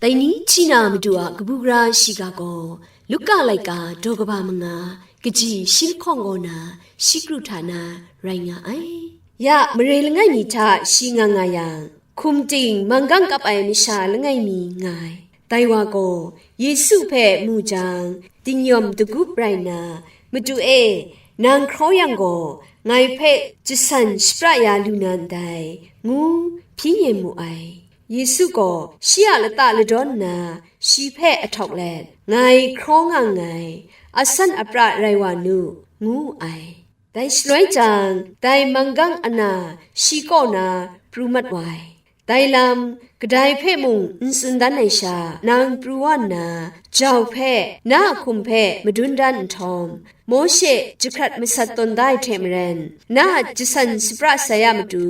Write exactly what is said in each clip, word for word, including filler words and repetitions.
Dai ni hti na Madu a kabu gara shiga gaw, Luka laika daw kaba manga, kaji shi lahkawng kaw na, shi kru hta na rai nga ai. Ya, mare langai mi hta shi nga nga yang, hkum ting manggang kap ai masha langai mi nga ai. Dai wa gaw Yesu hpe mu jang, dinyawm dagup rai nna, "Madu e, nang hkraw yang gaw, ngai hpe jasan shapra ya lu na ndai," ngu hpyi yen mu ai. Yesu gaw shi a lata ladawn nna, shi hpe ahtawk let, "Ngai hkraw nga nngai, asan apra rai wa nu," ngu ai. Dai shaloi jang, dai manggang ana shi kaw na pru mat wa ai. Dai lam, kadai hpe mung n tsun dan ai sha, nang pru wa nna, jau hpe, na a hkum hpe madun dan nhtawm, Mawshe jahkrat masat tawn da ai hte maren, na a jasan shapra sai a matu,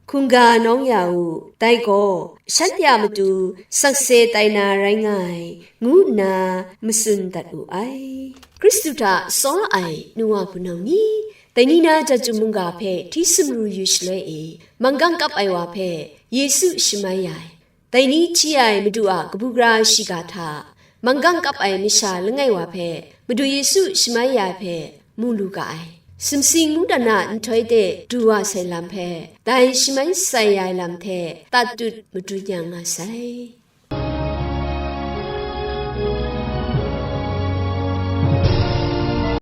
hkungga nawng ya u, dai gaw, shanhte a matu sakse tai na rai nga ai, ngu nna matsun dat wu ai. Hkristu hta tsawra ai nu wa hpunau ni, dai ni na Jahtum mungga hpe hti sumru yu shaloi e, manggang kap ai wa hpe Yesu shamai ya ai. Dai ni hti ai Madu a kabu gara shiga hta, manggang kap ai masha langai wa hpe Madu Yesu shamai ya ai hpe mu lu ga ai. Sumsing mungdan a nhtoi de du wa sai lam hpe, dai shamai sai ya ai lam hte tatut madun ya nga sai.